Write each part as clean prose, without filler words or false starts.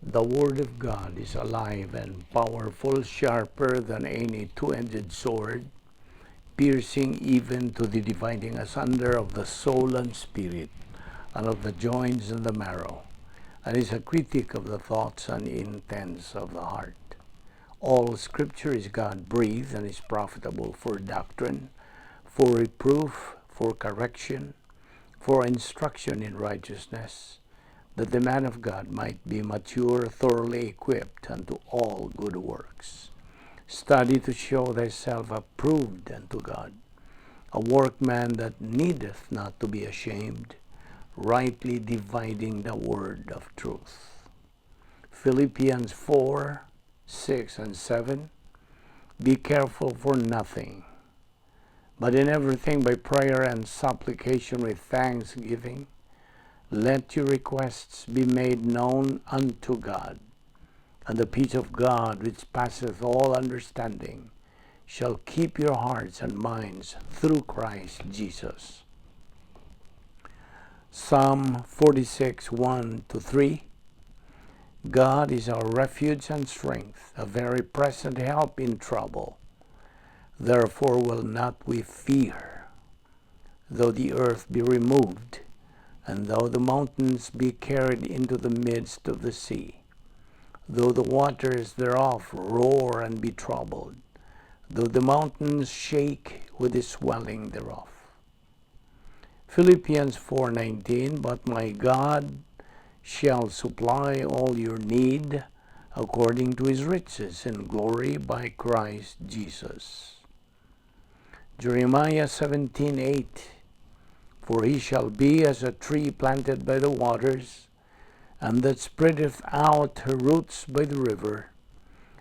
The Word of God is alive and powerful, sharper than any two-edged sword, piercing even to the dividing asunder of the soul and spirit, and of the joints and the marrow, and is a critic of the thoughts and intents of the heart. All Scripture is God-breathed and is profitable for doctrine, for reproof, for correction, for instruction in righteousness, that the man of God might be mature, thoroughly equipped unto all good works. Study to show thyself approved unto God, a workman that needeth not to be ashamed, rightly dividing the word of truth. Philippians 4:6 and 7. Be careful for nothing, but in everything by prayer and supplication with thanksgiving, let your requests be made known unto God. And the peace of God, which passeth all understanding, shall keep your hearts and minds through Christ Jesus. Psalm 46:1 to 3. God is our refuge and strength, a very present help in trouble. Therefore will not we fear, though the earth be removed, and though the mountains be carried into the midst of the sea, though the waters thereof roar and be troubled, though the mountains shake with the swelling thereof. Philippians 4:19. But my God shall supply all your need according to his riches in glory by Christ Jesus. Jeremiah 17:8. For he shall be as a tree planted by the waters, and that spreadeth out her roots by the river,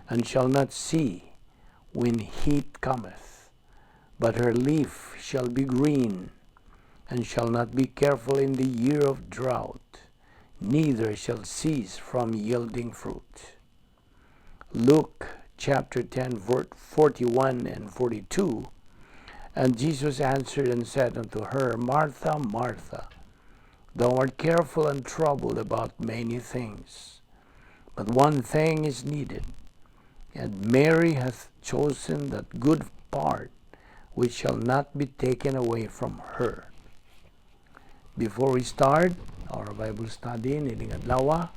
and shall not see when heat cometh, but her leaf shall be green, and shall not be careful in the year of drought, neither shall cease from yielding fruit. Luke chapter 10, verse 41 and 42. And Jesus answered and said unto her, Martha, Martha, thou art careful and troubled about many things, but one thing is needed, and Mary hath chosen that good part which shall not be taken away from her. Before we start our Bible study nining adlaw,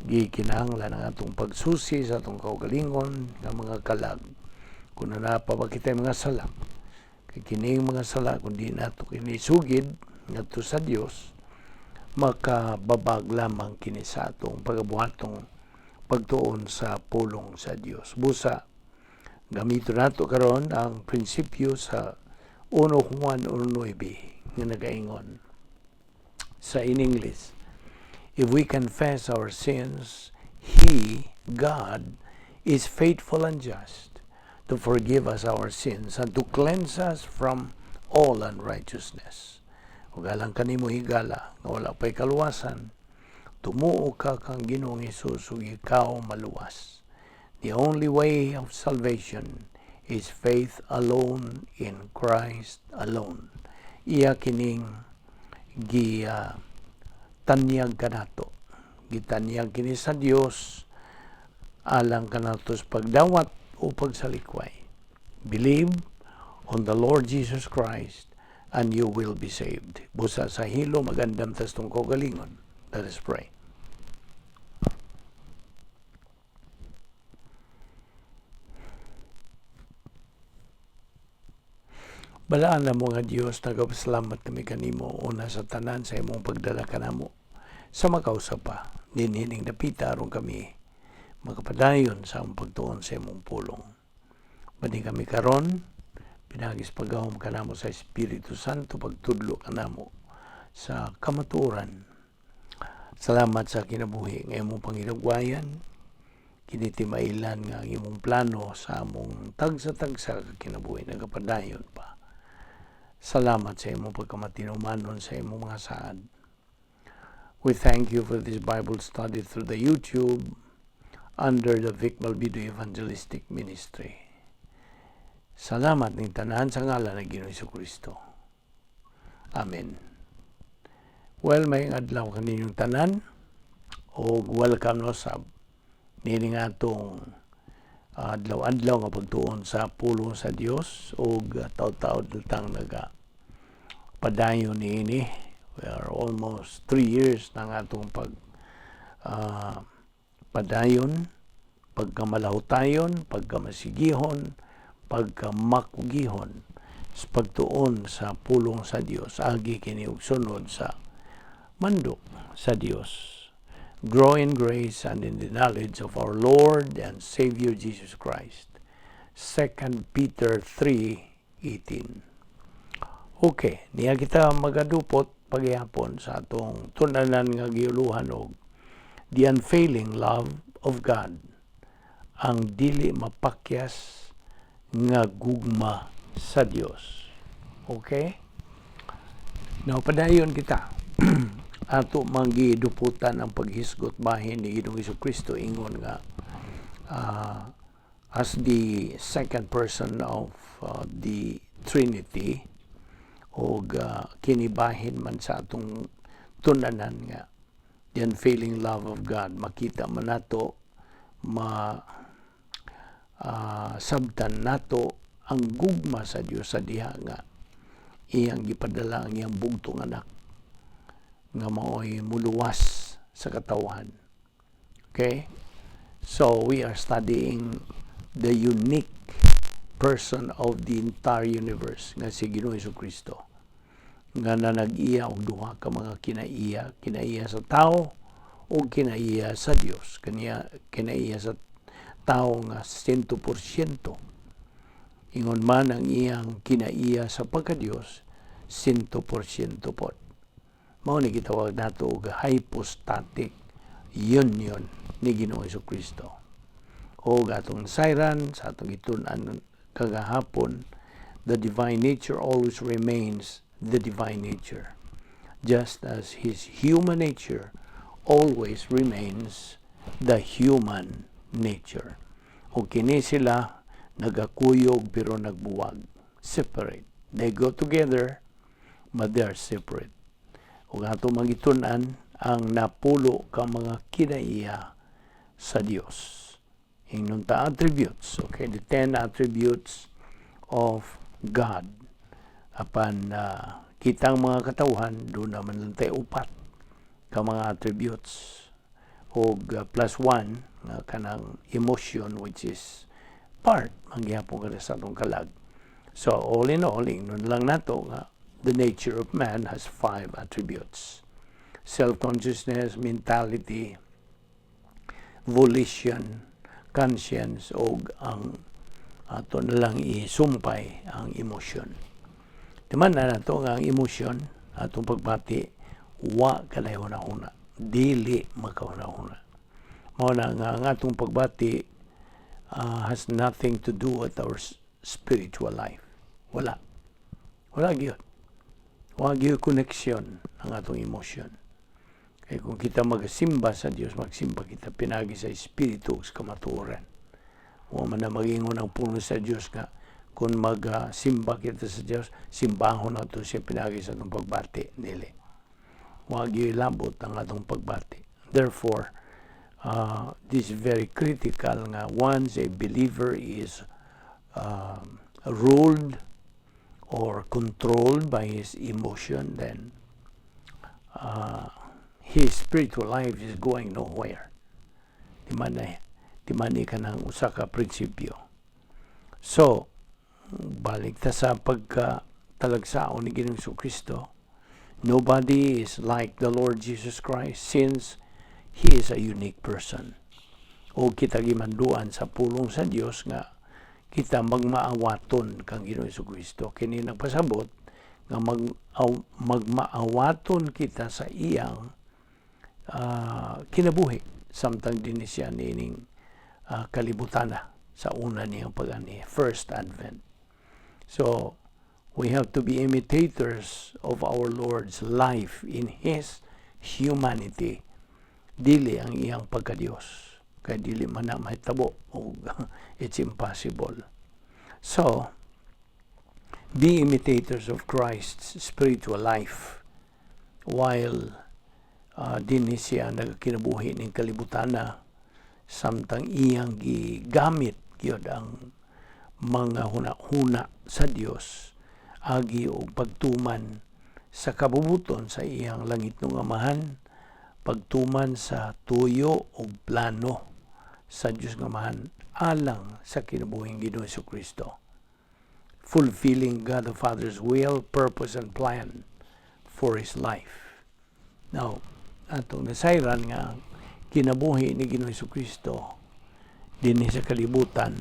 gikinahanglan ang atong pagsusi sa atong kaugalingon nga mga kalag. Kung naa pa ba kita mga sala, kay kining mga sala, kung di nato kini sugid ngadto sa Dios, makababag lamang kini sa atong pagabuhatong pagtuon sa pulong sa Dios. Busa gamito nato karon ang prinsipyo sa 1 Juan 1:9 nga nagaingon sa in English, "If we confess our sins, He, God, is faithful and just to forgive us our sins and to cleanse us from all unrighteousness." Ug alang kanimo, higala, nga wala pa'y kaluwasan, tumuo ka kang Ginoong Hesus ug ikaw maluwas. The only way of salvation is faith alone in Christ alone. Iya kining gi tanyag kanato. Gitanyag kini sa Dios alang kanato sa pagdawat o pagsalikway. Believe on the Lord Jesus Christ and you will be saved. Busa sa hilo mag-andam tas atong kaugalingon. Let us pray. Balaan namo nga Dios, nagapasalamat kami kanimo una sa tanan sa imong pagdala kanamo sa makausap pa dinhining dapita aron kami makapadayon sa among pagtuon sa imong pulong. Bani kami karon, pinaagi sa paggahom kanamo sa Espiritu Santo, pagtudlo kanamo sa kamatuoran. Salamat sa kinabuhi nga imong pangilugwayan, kini timailan nga ang imong plano sa among tagsa-tagsa ka kinabuhi nagapadayon pa. Salamat sa imong pagkamatinumanon sa imong mga saad. We thank you for this Bible study through the YouTube under the Vic Balbido Evangelistic Ministry. Salamat ning tanan sa ngalan ng Ginoong Kristo. Amen. Well, maayong adlaw kaninyong tanan. O welcome no sa niini nga atong adlaw-adlaw nga pagtuon sa pulong sa Dios ug taud-taud tang naga padayon niini. We are almost 3 years na nga atong pag padayon, pagkamalahutayon, pagkamasigihon, pagkamakugihon sa pagtuon sa pulong sa Dios agi kini og sunod sa mando sa Dios. Grow in grace and in the knowledge of our Lord and Savior Jesus Christ. 2 Peter 3:18. Okay, niya kita magadupot paghihapon sa atong tun-anan nga giuluhan og the unfailing love of God, ang dili mapakyas nga gugma sa Dios. Okay? Now, padayon kita. Ato manggiduputan ang paghisgot bahin ni Ginoong Kristo ingon nga as the second person of the Trinity og kinibahin man sa atong tun-anan nga the unfailing love of God. Makita man nato, ma sabtan nato ang gugma sa Dios sa diha nga iyang gipadala ang iyang bugtong anak nga maoy muluwas sa katawhan. Okay? So we are studying the unique person of the entire universe nga si Ginoong Kristo nga nanag-iya og duha ka mga kinaiya, kinaiya sa tao o kinaiya sa Dios, kaniya kinaiya sa tao nga 100%. Ingon man ang iyang kinaiya sa pagka-Dios, 100% pod. Mao ni gitawag nato og hypostatic union ni Ginoong Kristo. O atong sayran sa atong gitun-an kagahapon, the divine nature always remains the divine nature, just as his human nature always remains the human nature. O kini sila nagakuyog pero nagbuwag. Separate. They go together, but they are separate. Ug ato magitun-an ang 10 ka mga kinaiya sa Dios. Ingnon ta attributes, okay, the 10 attributes of God. Apan kitang mga katawhan, duna man lang tayo upat ka mga attributes og plus one nga kanang emotion, which is part manggihapon kada sa atong kalag. So all in all, ingnon lang nato nga the nature of man has five attributes: self-consciousness, mentality, volition, conscience, og ang ato na lang isumpay ang emotion. Di man na nato nga ang emotion, atong pagbati, wa kanay huna-huna. Dili makahuna-huna. Mao na nga ang atong pagbati has nothing to do with our spiritual life. Wala. Wala gyud. Wa gyud connection ang atong emotion. Kay kung kita magsimba sa Dios, magsimba kita pinagi sa espiritu ug sa kamatuoran. Wa man na magingon ang pulong sa Dios nga kung magsimba kita sa Dios, simbahon nato siya pinagi sa atong pagbati. Dili. Wa gyud labot ang atong pagbati. Therefore, this is very critical nga once a believer is ruled or controlled by his emotion, then his spiritual life is going nowhere. Di man ni kanang usa ka prinsipyo. So, balik ta sa pagka talagsaon ni Ginoong Kristo. Nobody is like the Lord Jesus Christ since He is a unique person. O kita gimanduan sa pulong sa Dios nga kita magmaawaton kang Ginoong Kristo. Kini nagpasabot nga magmaawaton kita sa iyang kinabuhi samtang dinhi siya niining kalibutana sa una niyang pag-ani, first advent. So we have to be imitators of our Lord's life in His humanity, dili ang iyang pagkadiyos, kay dili man na mahitabo og it's impossible. So be imitators of Christ's spiritual life while Dinhi siya nagkinabuhi ning kalibutana samtang iyang gigamit gyud ang mga huna-huna sa Dios agi og pagtuman sa kabubuton sa iyang langitnong Amahan, pagtuman sa tuyo ug plano sa Dios nga Amahan alang sa kinabuhing Ginoong Kristo, fulfilling God the Father's will, purpose and plan for his life. Now, atong nasayran nga kinabuhi ni Ginoong Kristo dinhi sa kalibutan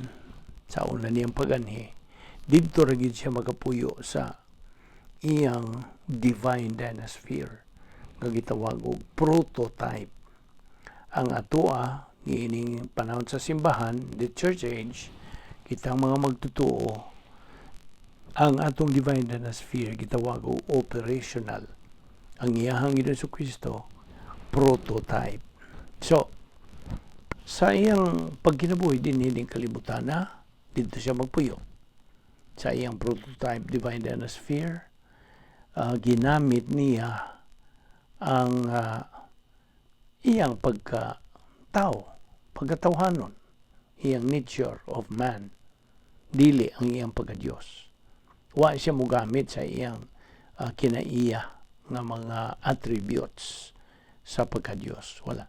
sa una niyang paganhi, didto ra gyud siya makapuyo sa iyang divine dynasphere nga gitawag og prototype. Ang atoa niining panahon sa simbahan, the church age, kitang mga magtotoo, ang atong divine dynasphere gitawag og operational. Ang iyahang Ginoong Kristo, prototype. So, sa iyang pagkinabuhi dinhi ning kalibutan na, didto siya magpuyo sa iyang prototype divine dynasphere. Ginamit niya ang iyang pagka tao, pagkatawhanon, iyang nature of man, dili ang iyang pagka-Diyos. Wa siya mogamit sa iyang kinaiya nga mga attributes sa pagka-Diyos. Wala.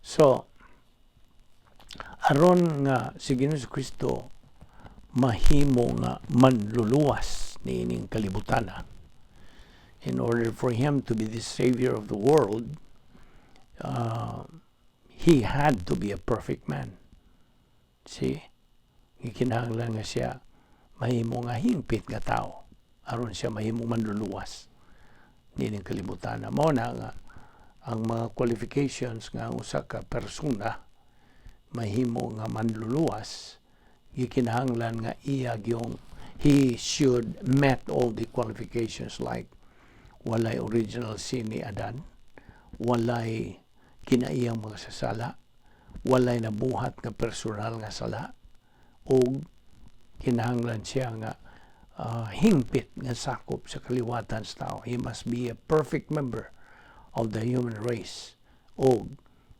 So, aron nga si Ginoong Kristo mahimo nga manluluwas niining kalibutana, in order for him to be the savior of the world, he had to be a perfect man. See? Gikinahanglan nga siya mahimo nga hingpit nga tao aron siya mahimo manluluwas niining kalibutan. Mao na nga ang mga qualifications nga ang usa ka persona mahimo nga manluluwas, gikinahanglan nga iya gyung he should met all the qualifications, like walay original sin ni Adan, walay kinaiyang mga sasala, walay nabuhat nga personal nga sala, ug kinahanglan siya nga hingpit nga sakop sa kaliwatan sa tao. He must be a perfect member of the human race ug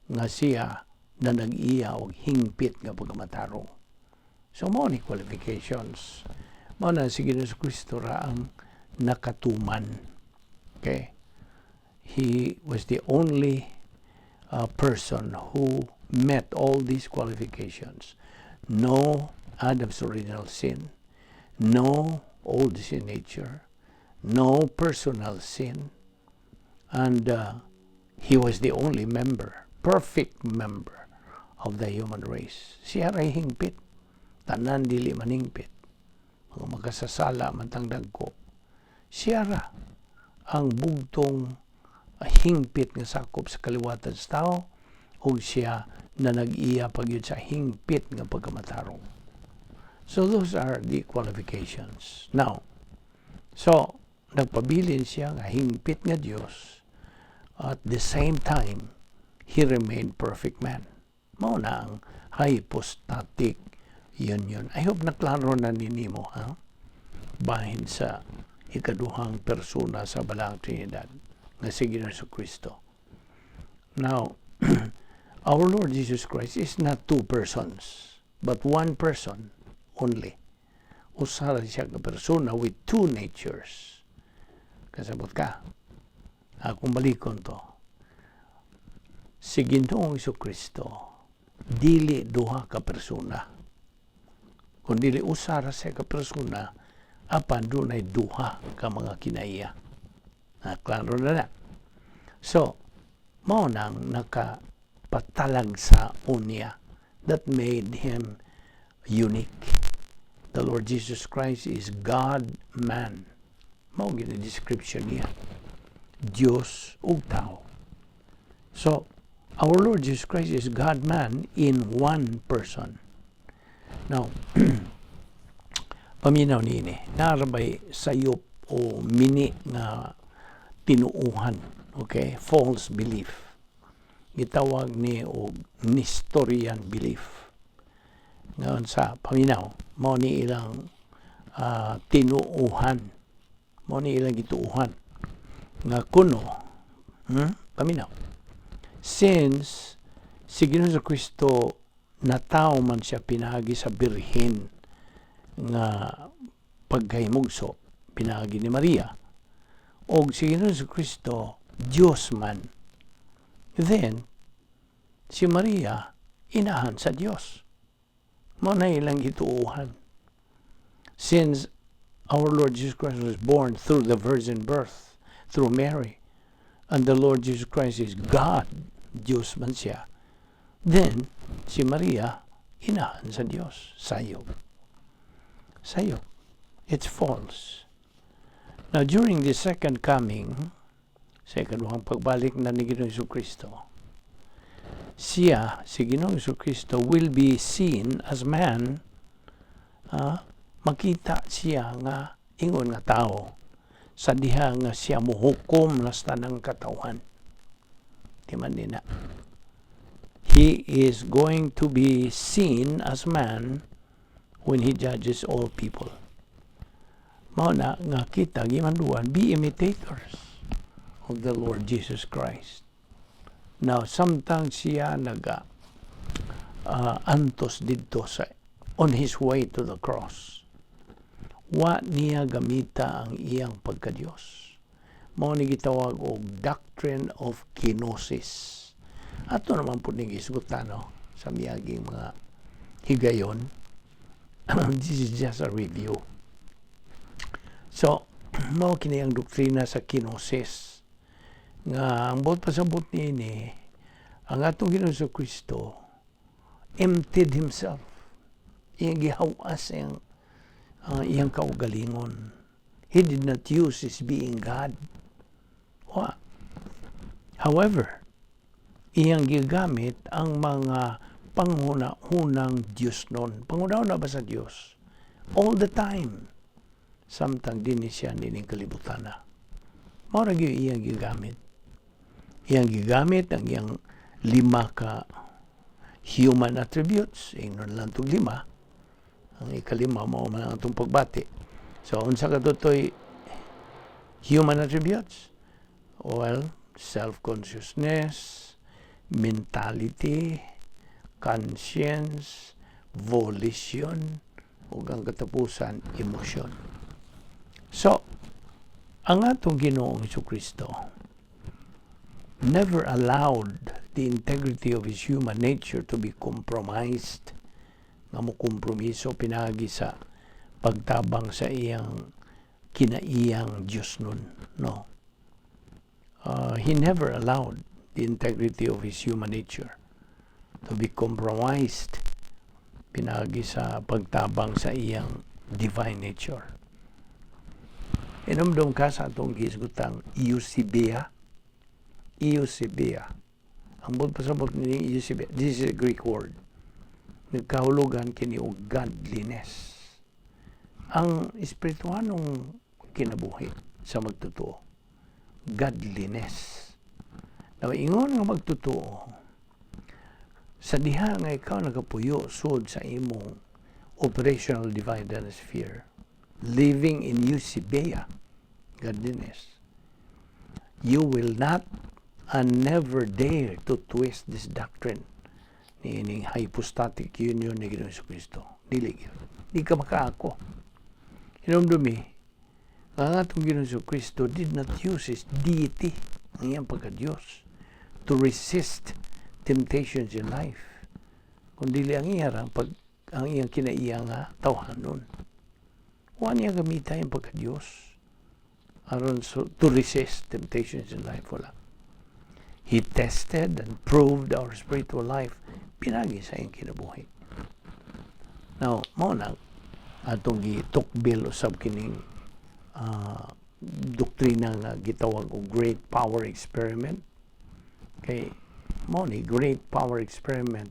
nga siya na nag-iya og hingpit nga pagkamatarong. So mao ni qualifications. Mao na si Ginoong Kristo ra ang nakatuman. Okay? He was the only person who met all these qualifications. No Adam's original sin, no old sin nature, no personal sin, and he was the only member, perfect member of the human race. Siya ray hingpit. Tanan dili man hingpit. Mga makasasala man tang dagko. Siya ra ang bugtong hingpit nga sakop sa kaliwatan sa tao ug siya na nag-iya pa gyud sa hingpit nga pagkamatarong. So those are the qualifications. Now, so nagpabilin siya nga hingpit nga Dios. At the same time, he remained perfect man. Mao na ang hypostatic union. I hope naklaro na ninimo, ha? Bahin sa ikaduhang persona sa Balaang Trinidad nga si Ginoong Kristo. Now, our Lord Jesus Christ is not two persons, but one person only. Usa ra siya ka persona with two natures. Kasabot ka? Akong balikon to. Si Ginoong Kristo dili duha ka persona. Kung dili, usa ra siya ka persona apan dunay duha ka mga kinaiya. Na klaro na na. So, mao nang nakapatalag sa unya that made him unique. The Lord Jesus Christ is God man. Mao gyud description niya. Dios ug tao. So, our Lord Jesus Christ is God man in one person. Now, paminaw niini, naa ra bay sayop o mini nga tinuuhan, okay? False belief. Gitawag ni og Nestorian belief. Ngayon sa paminaw, mao ni ilang tinuuhan. Mao ni ilang gituuhan. Nga kuno, Paminaw. Since si Ginoong Kristo natawo man siya pinaagi sa birhen nga pagkahimugso, pinaagi ni Maria, og si Ginoong Kristo Dios man, then si Maria inahan sa Dios. Mao na ilang gituohan. Since our Lord Jesus Christ was born through the virgin birth, through Mary, and the Lord Jesus Christ is God, Diyos man siya, then si Maria inahan sa Dios. Sayop. Sayop. It's false. Now, during the second coming, sa ikaduhang pagbalik na ni Ginoong Kristo, siya, si Ginoong Kristo, will be seen as man, makita siya nga ingon nga tao sa diha nga siya muhukom na sa tanang katawhan. Di man nina. He is going to be seen as man when he judges all people. Mao na nga kita gimanduan, be imitators of the Lord Jesus Christ. Now, samtang siya naga antos didto sa on his way to the cross, wa niya gamita ang iyang pagkadiyos. Mao ni gitawag og doctrine of kenosis. Ato naman po ning isgutan, no, sa miaging mga higayon. This is just a review. So, mao kini ang doktrina sa kenosis nga ang buot pasabot niini, ang atong Ginoong Kristo emptied himself, iyang gihawas iyang kaugalingon. He did not use his being God. Wa. However, iyang gigamit ang mga panghuna-hunang Diyos nun. Panghuna-huna ba sa Diyos? All the time. Samtang dinhi siya nining kalibutan na. Mao ra gyud iyang gigamit. Iyang gigamit ang iyang lima ka human attributes. Ingnon lang itong lima. Ang ikalima, mao man ang atong pagbati. So, unsa ka to'y human attributes? Well, self-consciousness, mentality, conscience, volition, ug ang katapusan, emosyon. So, ang atong Ginoong Kristo never allowed the integrity of his human nature to be compromised, nga mo kompromiso pinagi sa pagtabang sa iyang kinaiyang Diyos nun. No. He never allowed the integrity of his human nature to be compromised pinagi sa pagtabang sa iyang divine nature. Inumdum ka sa atong gihisgutang Eusebia. Eusebia. Ang buot pasabot ni Eusebia, this is a Greek word. Nagkahulugan kini og godliness. Ang espirituanong kinabuhi sa magtotoo. Godliness. Now, ingon nga magtotoo, sa diha nga ikaw nagapuyo sud sa imong operational divine sphere, living in Eusebia, godliness, you will not and never dare to twist this doctrine ni ining hypostatic union ni Ginoong Kristo. Dili gyud. Di ka makaako. Hinumdumi, ang atong Ginoong Kristo did not use his deity, ang iyang pagka-Diyos, to resist temptations in life. Kundi ang iya ra, pag, ang iyang kinaiya nga tawhanon. Wa niya gamita yung pagka-Diyos aron so, to resist temptations in life. Wala. He tested and proved our spiritual life pinagi sa iyang kinabuhi. Now, mao na atong gitukbil usab kining doktrina nga gitawag og great power experiment. Kay mao ni great power experiment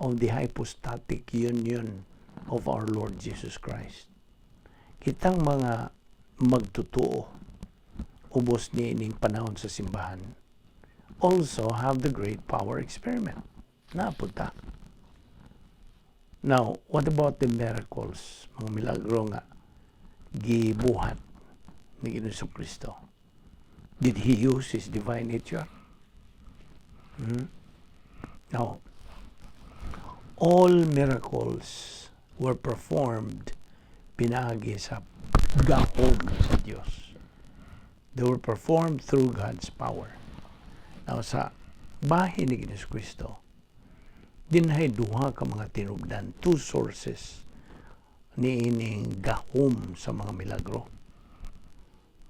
of the hypostatic union of our Lord Jesus Christ. Kitang mga magtotoo ubos ni ining panahon sa simbahan also have the great power experiment. Napunta. Now, what about the miracles? Mga milagro nga gibuhat ni Ginoong Kristo. Did he use his divine nature? Now, all miracles were performed pinaagi sa gahom sa Dios. They were performed through God's power. Now, sa bahin ni Jesu Kristo, dinhay duha ka mga tinubdan, two sources niining gahom sa mga milagro.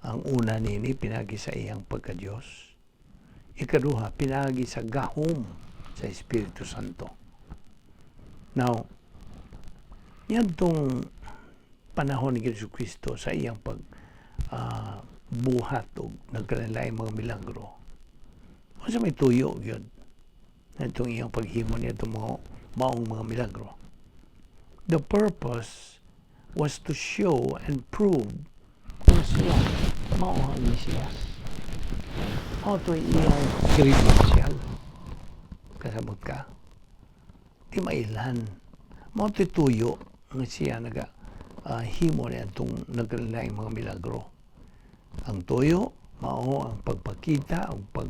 Ang una nini pinagi sa iyang pagka-Diyos. Ikaduha, pinagi sa gahom sa Espiritu Santo. Now, niadtong panahon ni Jesu Kristo sa iyang pag buhat og nagkalain mga milagro. Unsa may tuyo gyud itong iyang paghimo niya itong mga maong mga milagro? The purpose was to show and prove kung siya mao ang Mesiyas. Mao to iyang credential. Kasabot ka? Di mailan. Mao to tuyo nga siya naga himo niya itong nagkalaing mga milagro. Ang tuyo mao ang pagpakita, ang pag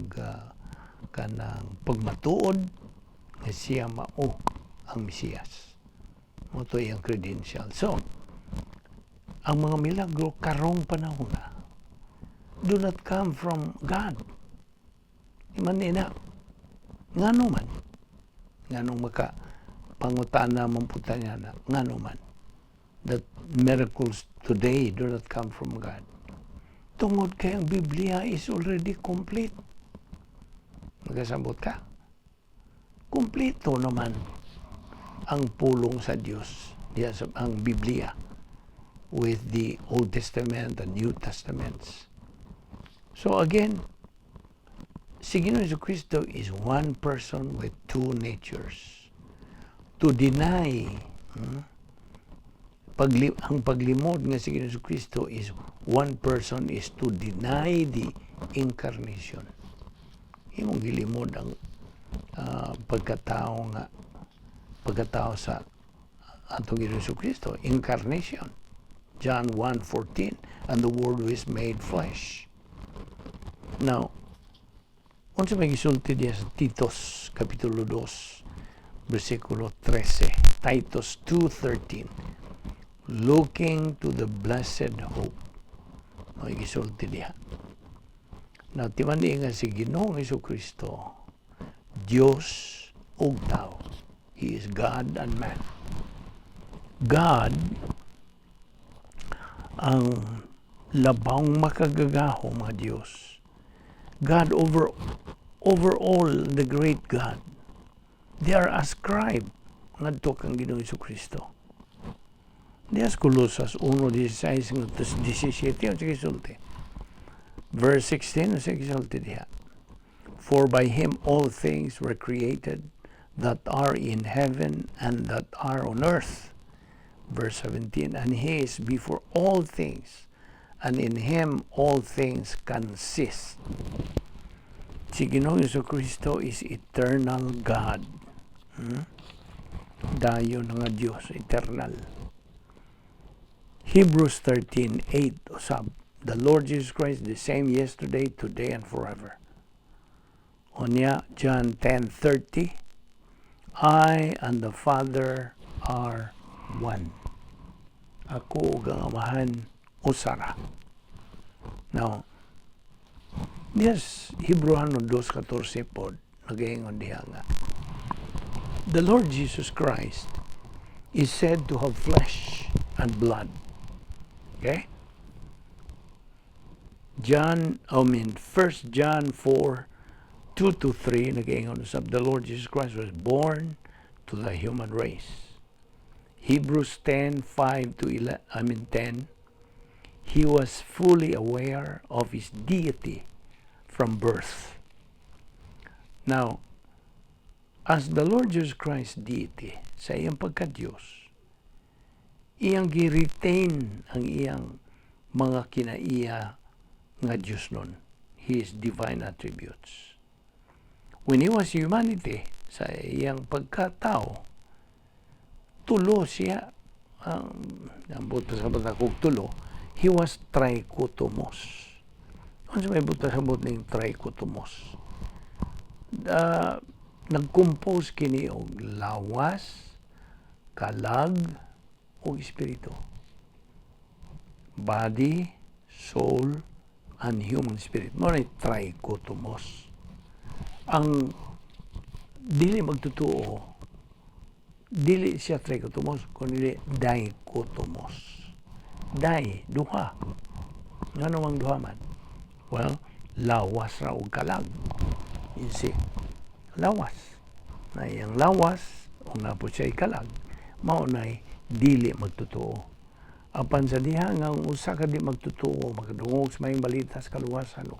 kanang pagmatuod nga siya mao ang Mesiyas. Mao to iyang credential. So, ang mga milagro karong panahon na do not come from God. Iman na. Ngano man? Nganong maka pangutana man puta niya na ngano man that miracles today do not come from God? Tungod kay ang Biblia is already complete. Nagkasabot ka? Kompleto naman ang pulong sa Dios diya sa ang Biblia with the Old Testament and New Testaments. So again, si Ginoong Kristo is one person with two natures. To deny ang paglimod nga si Ginoong Kristo is one person is to deny the incarnation. Imong gilimod ang pagkatao nga pagkatao sa atong Ginoong Kristo, incarnation. John 1:14, "And the Word was made flesh." Now, unsa may gisulti diya sa Titos kapitulo 2 bersikulo 13? Titus 2:13, "Looking to the blessed hope," may gisulti diha. Now, timan-i nga si Ginoong Kristo, Dios ug tao. He is God and man. God ang labang makagagahom nga Dios. God over all, the great God. They are ascribed ngadto kang Ginoong Kristo. Diya sa Colosas 1:16 ngadto sa 17, ang sige sulti. Verse 16, ang sige sulti diha. "For by him all things were created that are in heaven and that are on earth." Verse 17, "And he is before all things, and in him all things consist." Si Ginoong Kristo is eternal God. Dayon nga Diyos, eternal. Hebrews 13:8 usab, "The Lord Jesus Christ the same yesterday, today, and forever." Unya, John 10:30, "I and the Father are one." Ako ug ang Amahan usa ra. Now, yes, Hebreano 2:14 pod, nagaingon diha nga the Lord Jesus Christ is said to have flesh and blood. Okay? John, I mean, 1 John 4, 2 to 3, nagaingon usab, the Lord Jesus Christ was born to the human race. Hebrews 10, 5 to 11, I mean 10, he was fully aware of his deity from birth. Now, as the Lord Jesus Christ deity, sa iyang pagka-Diyos, iyang gi-retain ang iyang mga kinaiya nga Diyos nun, his divine attributes. When he was humanity, sa iyang pagkatao, tulo siya. Ang buta sa akong tulo, he was trichotomos. Ano may buta sa ning trichotomos? Nag-compose kini og lawas, kalag, ug espiritu. Body, soul, and human spirit. Mao ni trichotomos. Ang dili magtotoo, dili siya trichotomos, kundi dichotomos. Di, duha. Ngano mang duha man? Well, lawas ra og kalag. You see? Lawas. Na iyang lawas, ug naa pod siya kalag, mao nay dili magtotoo. Apan sa diha nga ang usa ka di magtotoo, makadungog sa maayong balita sa kaluwasan,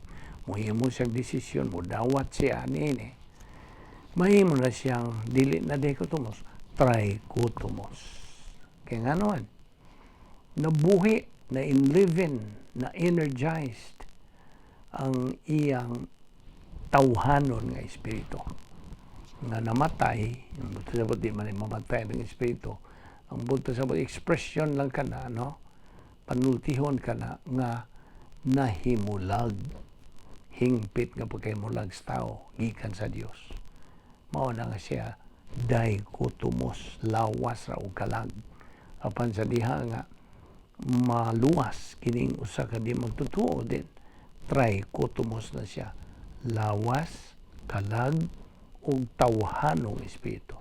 mohimo siyang desisyon, modawat siya niini, mahimo na siyang dili na dichotomos, trichotomos. Kaya nga naman, nabuhi, na enliven, na energized ang iyang tawhanon nga espiritu nga namatay. Ang buot sabot, di man mamatay ng espiritu. Ang buot sabot, expression lang kana, no, panultihon kana nga nahimulag, hingpit nga pagkahimulag sa tao gikan sa Dios. Mao na nga siya dichotomos, lawas ra og kalag. Apan sa diha nga maluwas kining usa ka di magtotoo din, trichotomos na siya, lawas, kalag, ug tawhanong espiritu,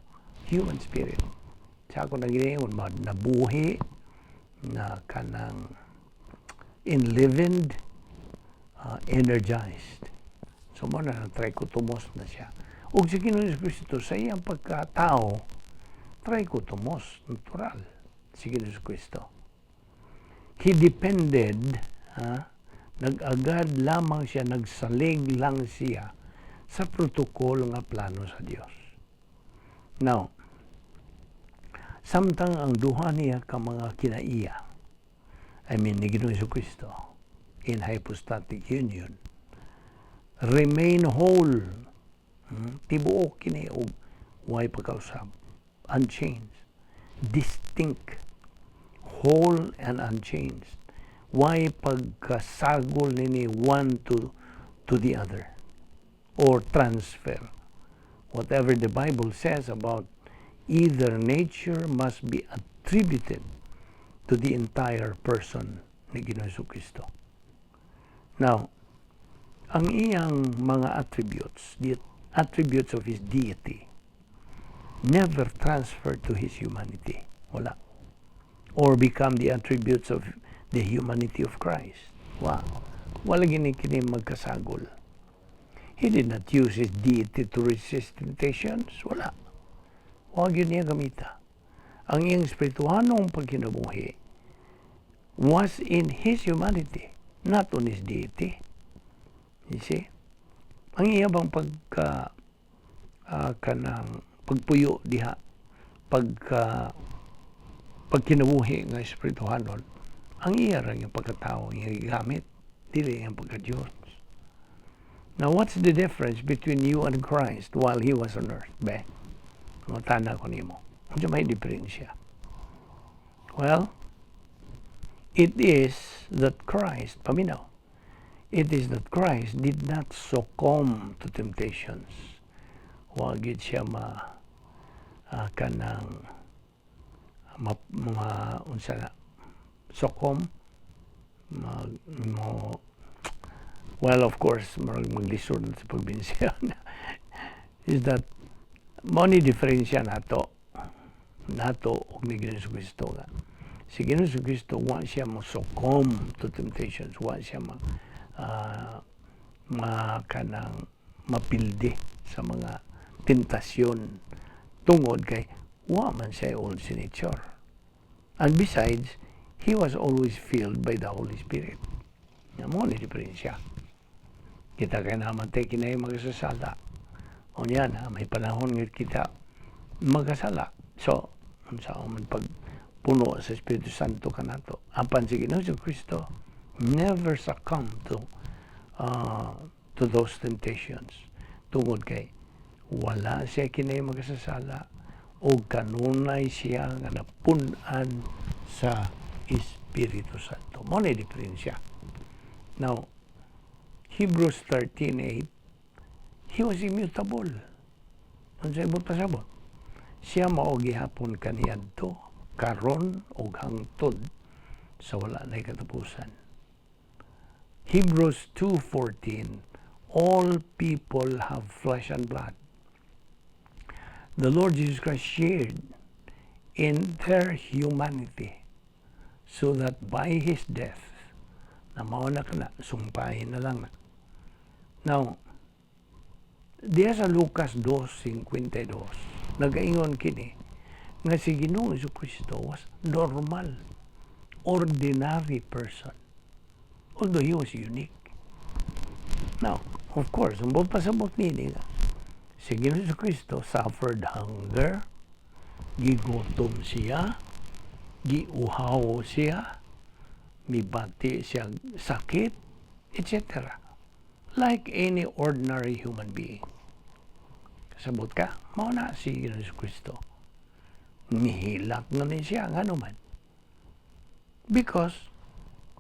human spirit. Sa ako nang ginaingon, nabuhi na kanang enlivened, energized. So mao na trichotomos na siya. Ug si Ginoong Kristo sa iyang pagkatao, trichotomos, natural si Ginoong Kristo. He depended, ha, nag-agad lamang siya, nagsalig lang siya sa protocol nga plano sa Dios. Now, samtang ang duha niya ka mga kinaiya, I mean, ni Ginoong Kristo, in hypostatic union, remain whole, tibuok kini og way pagkausab, unchanged, distinct, whole and unchanged. Way pagkasagol nini one to the other or transfer. Whatever the Bible says about either nature must be attributed to the entire person ni Ginoong Kristo. Now, ang iyang mga attributes, the attributes of his deity, never transfer to his humanity. Wala. Or become the attributes of the humanity of Christ. Wa. Wala gini kini magkasagol. He did not use his deity to resist temptations. Wala. Wa gyud niya gamita. Ang iyang espirituhanong pagkinabuhi was in his humanity, not on his deity. You see? Ang iya bang pagka kanang pagpuyo diha, pagka pagkinabuhi nga espirituhanon, ang iya ra yung pagkatao ang iya gigamit, dili ang pagka-Diyos. Now, what's the difference between you and Christ while He was on earth? Be, mangutana ko nimo. Unsa may diferensya? Well, it is that Christ, paminaw, it is that Christ did not succumb to temptations. Wa gyud siya ma kanang ma, ma unsa na succumb mag mo. Well, of course, murag maglisod na sa pagbinsiyan, is that mao ni diferensya nato ug ni Ginoong Kristo nga si Ginoong Kristo wa siya mo succumb to temptations, wa siya ma kanang mapildi sa mga tentasyon tungod kay wa man siya old sin nature, and besides, he was always filled by the Holy Spirit. Nga mao ni diferensya. Kita kay naman tay kinay magsasala. O niya na, may panahon nga kita magkasala. So, unsa man pag puno sa Espiritu Santo kanato. Apan si Ginoong Kristo never succumb to those temptations. Tungod kay wala siya kinay magsasala o kanunay siya nga napun-an sa Espiritu Santo. Mao ni diferensya. Now, Hebrews 13:8, He was immutable. Unsay buot pasabot? Siya mao gihapon kaniadto, karon ug hangtod sa wala nay katapusan. Hebrews 2:14. All people have flesh and blood. The Lord Jesus Christ shared in their humanity so that by His death, na mao na kana, sumpahin na lang na. Now, diya sa Lucas 2:52, nagaingon kini nga si Ginoong Kristo was normal, ordinary person, although he was unique. Now, of course, ang buot pasabot nini nga, si Ginoong Kristo suffered hunger, gigutom siya, giuhaw siya, mibati siya sakit, etc. Like any ordinary human being. Kasabot ka, mao na si Ginoong Kristo. Nihilak nga ni siya, ngano man? Because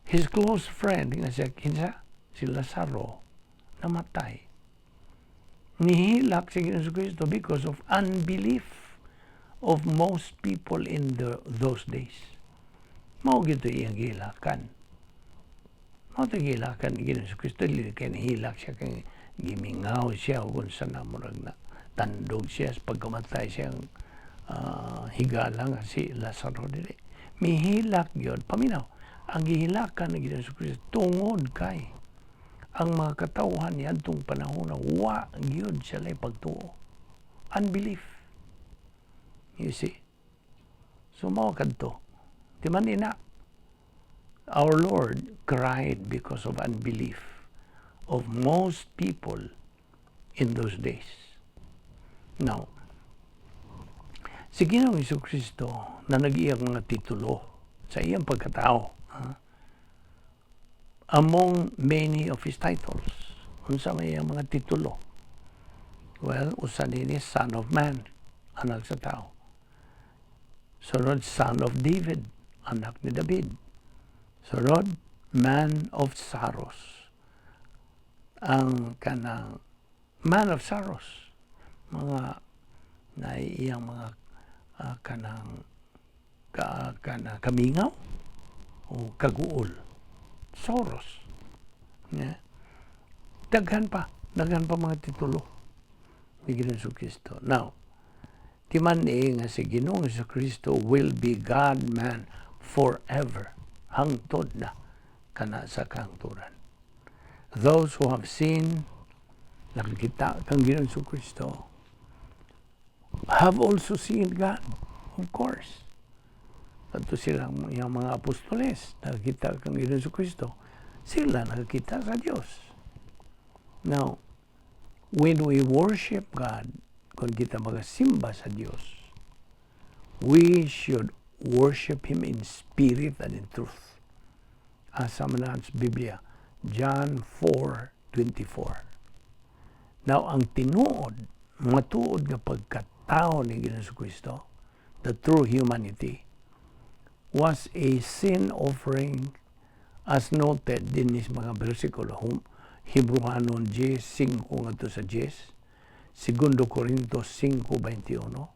his close friend, nga siya, kinsa? Si Lazaro, namatay. Nihilak si Ginoong Kristo because of unbelief of most people in those days. Mao gyud iyang gihilakan. Mao to gihilakan ni Ginoong Kristo, dili kay nihilak siya kay gimingaw siya o kung sa na murag na tandog siya sa pagkamatay siyang higala nga si Lazaro, dili. Mihilak gyud, paminaw. Ang gihilakan ni Ginoong Kristo tungod kay ang mga katawhan niadtong panahon na wa gyud sila pagtuo. Unbelief. You see? So mao kadto. Di man ina. Our Lord cried because of unbelief of most people in those days. Now, si Ginoong Kristo na nag-iyang mga titulo sa iyang pagkatao, ha? Among many of his titles, unsa may iyang mga titulo? Well, usa nini, Son of Man, anak sa tao. Sunod, Son of David, anak ni David. Sunod, Man of Sorrows. Ang kanang Man of Sorrows, mga na iyang mga kanang kanang kamingaw o kaguol. Sorrows. Yeah. Daghan pa mga titulo ni Ginoong Kristo. Now, timan ni nga si Ginoong Kristo will be God-man forever. Hangtod na kana sa kahangturan. Those who have seen, nakakita kang Ginoong Kristo, have also seen God, of course. Kadto silang yung mga apostoles, nakakita kang Ginoong Kristo, sila nakakita sa Diyos. Now, when we worship God, kung kita magasimba sa Diyos, we should worship Him in spirit and in truth. Asa man na sa Biblia, John 4:24. Now, ang tinuod, matuod nga pagkatao ni Ginoong Kristo, the true humanity, was a sin offering as noted din sa mga bersikulo. Hebreohanon 10, 5 ngadto sa 10, Segundo Corinto 5:21,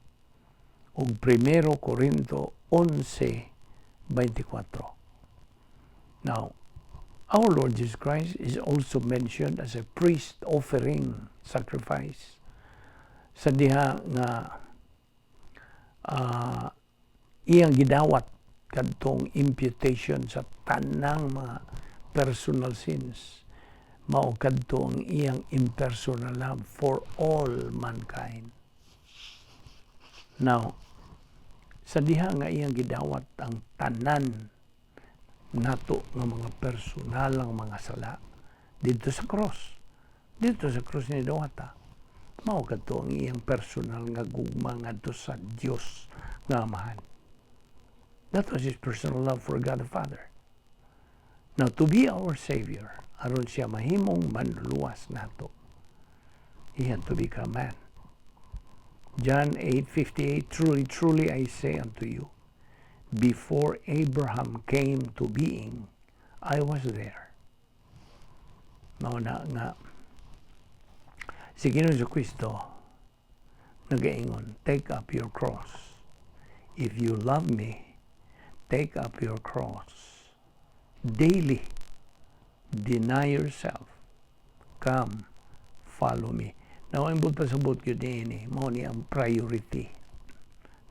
ug Primero Corinto 11:24. Now, our Lord Jesus Christ is also mentioned as a priest offering sacrifice sa diha nga iyang gidawat kadtong imputation sa tanang mga personal sins. Mao kadto ang iyang impersonal love for all mankind. Now, sa diha nga iyang gidawat ang tanan nato nga mga personalang mga sala didto sa cross. Didto sa cross ni dawata. Mao kadto ang iyang personal nga gugma ngadto sa Dios nga Amahan. That was his personal love for God the Father. Now, to be our Savior, aron siya mahimong manluluwas nato, he had to become man. John 8:58. "Truly, truly, I say unto you, before Abraham came to being, I was there." Mao na nga Si Ginoong Kristo nagaingon, "Take up your cross. If you love me, take up your cross. Daily, deny yourself. Come, follow me." Now, ang buot pasabot gyud niini, mao ni ang priority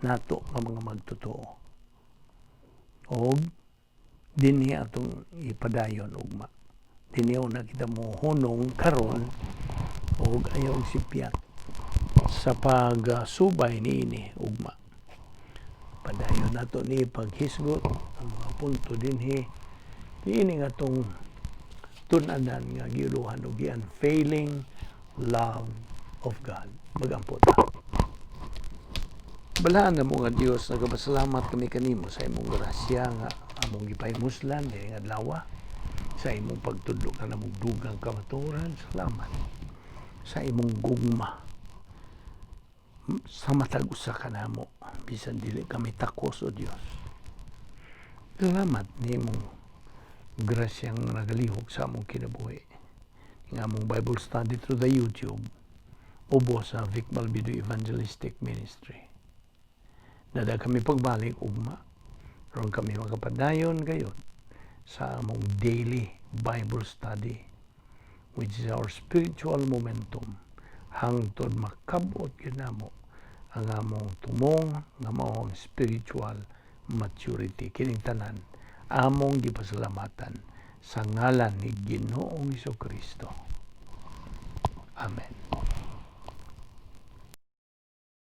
nato nga mga magtotoo. Og dinhi atong ipadayon ugma. Dinhi na kita mo hunong karon og ayaw sipyat sa pagsubay niini ugma. Padayon nato ni paghisgot ang mga punto dinhi niini nga atong tun-anan nga giuluhan og the unfailing love of God. Magampo ta. Balaan na mo nga Dios, nagapasalamat kami kanimo sa imong grasya nga among gipahimuslan dinhi nga adlaw, sa imong pagtudlo ka namong dugang kamatuoran. Salamat sa imong gugma sa matag usa kanamo bisan dili kami takos, o Dios. Salamat nimong grasyang nagalihok sa among kinabuhi. Nga among Bible study through the YouTube ubo sa Vic Balbido Evangelistic Ministry. Dada kami pagbalik ugma aron kami makapadayon gayon sa among daily Bible study, which is our spiritual momentum, hangtod makabot gyud namo ang among tumong nga mao ang spiritual maturity. Kining tanan among gipasalamatan sa ngalan ni Ginoong Kristo. Amen.